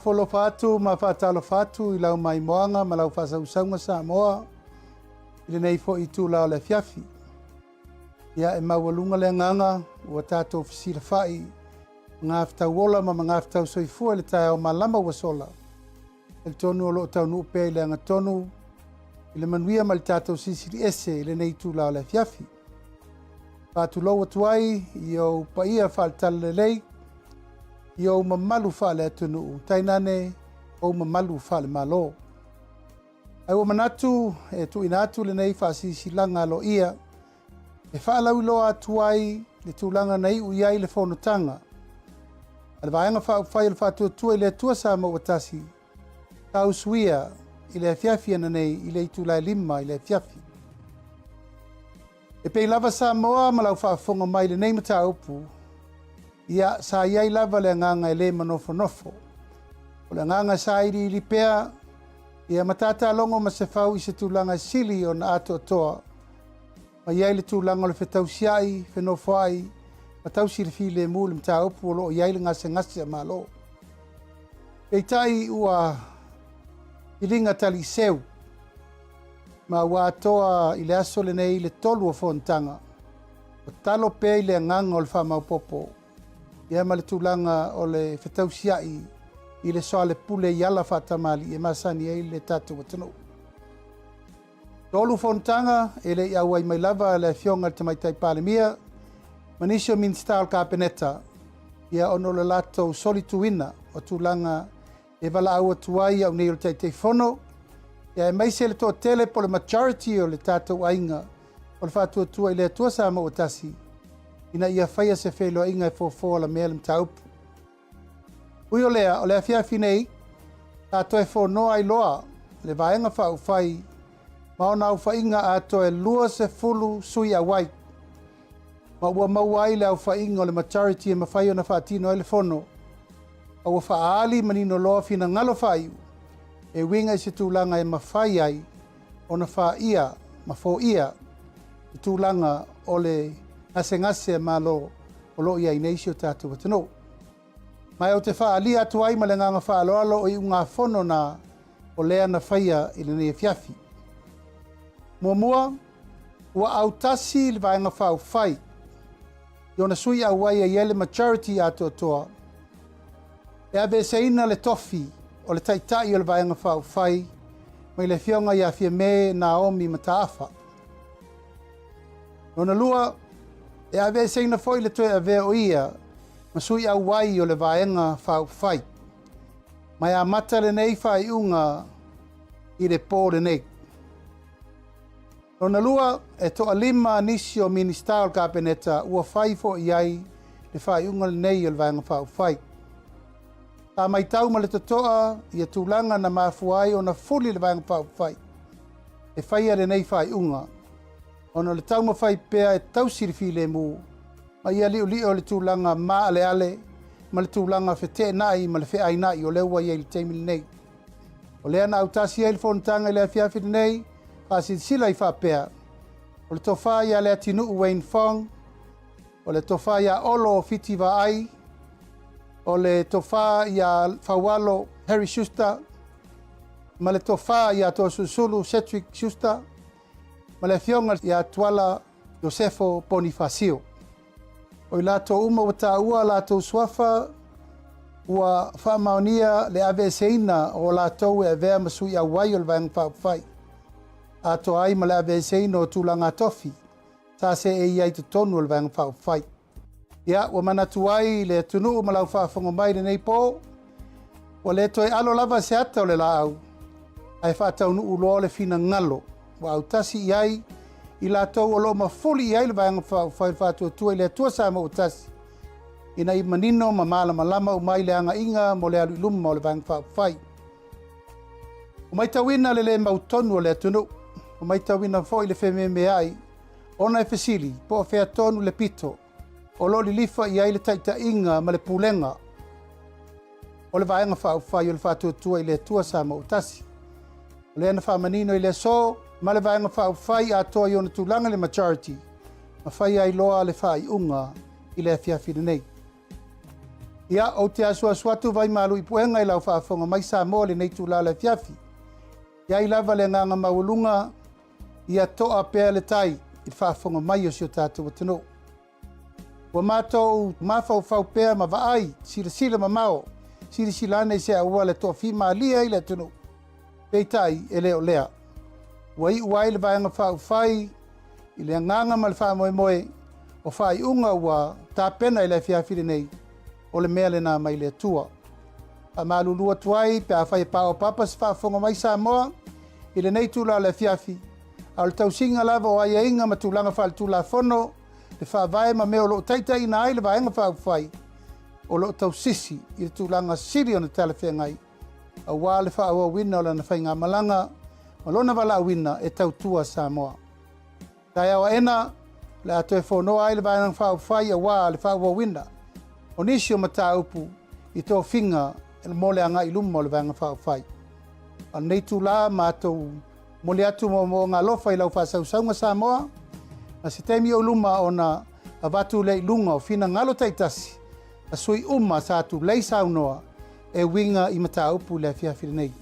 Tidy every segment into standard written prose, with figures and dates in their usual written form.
Ofo alofa atu ma faatalofa atu i lau maimoaga ma lau faasausauga Samoa i lenei foi itula o le afiafi. Ia, e maualuga le agaga ua tatou fesilafai magafetau ola ma magafetau soifua i le taeao malama ua sola. Talitonu o lo o taunuu pea i le agatonu i le manuia ma le tatou silisili ese i lenei itula o le afiafi. Faatulou atu ai i ou paia faale-talalelei, i ou mamalu faale-atunuu, tainane ou mamalu faale-Malo. Ae ua manatu e tuuina atu lenei faasilasilaga aloaia e faalauiloa atu ai le tulaga na iu i ai le fonotaga a le Vaega Faaupufai o le Faatuatua i le Atua Samoa ua Tasi, sa usuia i le afiafi ananei i le itula e 5 i le afiafi. E pei lava Samoa ma lau faafofoga mai i lenei mataupu, ia, sa i ai lava le agaga e le manofonofo. O le agaga e sailiili pea, ia ma tatalogo ma se fau i se tulaga e sili ona atoatoa, ma i ai le tulaga o le fetausiai, fenofoai, ma tausi le filemu i le mataupu o lo o i ai le gasegase a Malo. Peitai ua filiga taliseu, ma ua atoa i le aso lenei le tolu o fonotaga, o talo pea i le agaga o le faamaopoopo, ia ma le tulaga o le fetausiai i le soalepule i ala faatamalii e masani ai le tatou atunuu. Tolu fonotaga e le i auai mai lava le Afioga i le Tamaitai Palemia ma nisi o Minisita o le Kapeneta, ia ona o le latou solituina o tulaga e valaau atu ai au nei o le Taitaifono, ia aemaise le toatele po o le majority o le tatou aiga o le Faatuatua i le Atua Samoa ua Tasi, ina ia faia se feiloaiga e fofo alamea le mataupu. Ui o lea, o le afiafi nei, sa toe fonoa ai loa le Vaega Faaupufai ma ona aofaiga atoa e 20 sui auai, ma ua maua ai le aofaiga o le majority e mafai ona faatino ai le fono, a ua faaali manino loa finagalo faaiu e uiga i se tulaga e mafai ai ona faia ma foia le tulaga o le gasegase a Malo o lo o i ai nei si o tatou atunuu. Ma ou te faaalia atu ai ma le agaga faaaloalo o iugafono na o lea na faia i lenei afiafi. Muamua, ua autasi le Vaega Faaupufai i ona sui auai e i ai le majority atoatoa e aveeseina le tofi o le Taitai o le Vaega Faaupufai mai le Afioga ia Fiame Naomi Mataafa. Lona lua, e aveeseina foi le toe avea o ia ma sui auai o le Vaega Faaupufai. Ma e amata lenei faaiuga i le po lenei. Lona lua, e toalima nisi o Minisita o le Kapeneta ua fai foi i ai le faaiuga lenei o le Vaega Faaupufai. Sa matau ma le totoa ia tulaga na mafua ai ona fuli le Vaega Faaupufai e faia lenei faaiuga, ona o le taumafai pea e tausi le filemu ma ia liolio le tulaga maaleale ma le tulaga feteenai ma le feainai o lea ua i ai i le taimi lenei. O lea na autasi ai le fonotaga i le afiafi lenei, faasilasila ai faapea, o le tofa ia Leatinuu Wayne Fong, o le tofa ia Olo Fiti Vaai, o le tofa ia Faualo Harry Schuster, ma le tofa ia Toasulusulu Cedric Schuster, ma le afioga ia Tuala Iosefo Ponifasio. O i latou uma ua taua a latou suafa, ua faamaonia le aveeseina o latou e avea ma sui auai o le Vaega Faaupufai, atoa ai ma le aveeseina o tulaga tofi sa seei ai totonu o le Vaega Faaupufai. Ia, ua manatu ai le atunuu ma lau faafofoga mai i lenei po, ua le toe alo lava se ata o le laau, ae faataunuu loa le finagalo ua autasi i ai i latou o lo o mafuli i ai le Vaega Faaupufai o le Faatuatua i le Atua Samoa ua Tasi, ina ia manino ma malamalama uma ai le agaiga mo le alu i luma o le Vaega Faaupufai. Ua matauina le le mautonu o le atunuu, ua matauina foi le fememeai ona e fesili po o fea tonu le pito o lo o lilifa i ai le taitaiga ma le pulega o le Vaega Faaupufai o le Faatuatua i le Atua Samoa ua Tasi. O lea na faamanino i le aso ma le Vaega Faaupufai atoa i ona tulaga le majority ma fai ai loa le faaiuga i le afiafi lenei. Ia, ou te asuasu atu vaimalu i puega i lau faafofoga mai Samoa i lenei itula o le afiafi. E i ai lava le agaga maualuga ia to'a pea le tai i le faafofoga mai o si o tatou atunuu. Ua matou mafaufau pea ma vaai, silasila mamao, silasila ane i se auala e toafimalie ai le atunuu. Peitai, e le o lea. Ua iu ai le Vaega Faaupufai i le agaga ma le faamoemoe o faaiuga ua tapena i le afiafi lenei, o le mea lena mai le Atua. Faamalulu atu ai pe afai e paopapa se faafofoga mai Samoa i lenei itula o le afiafi, a o le tausiga lava o aiaiga ma tulaga faaletulafono, le Faavae ma mea o lo o taitaiina ai le Vaega Faaupufai, o lo o tausisi i le tulaga sili ona talafeagai aua le faaauauina o lana faigamalaga ma lona valaauina e tautua Samoa. Taeao aena, o le a toe fonoa ai le Vaega Faaupufai aua le faaauauina o nisi o mataupu i tofiga mo le agai i luma o le Vaega Faaupufai. A o lenei itula, matou momoli atu moomooga alofa i lau faasausauga Samoa, ma se taimi o i luma ona avatu lea i luga o finagalo taitasi a sui uma sa tulei saunoa e uiga i mataupu i le afiafi lenei.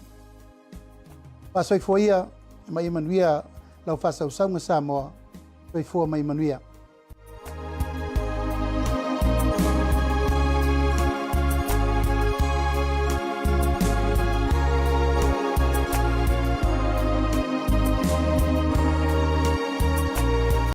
Faasoifua ia ma ia manuia lau faasausauga Samoa. Soifua ma ia manuia.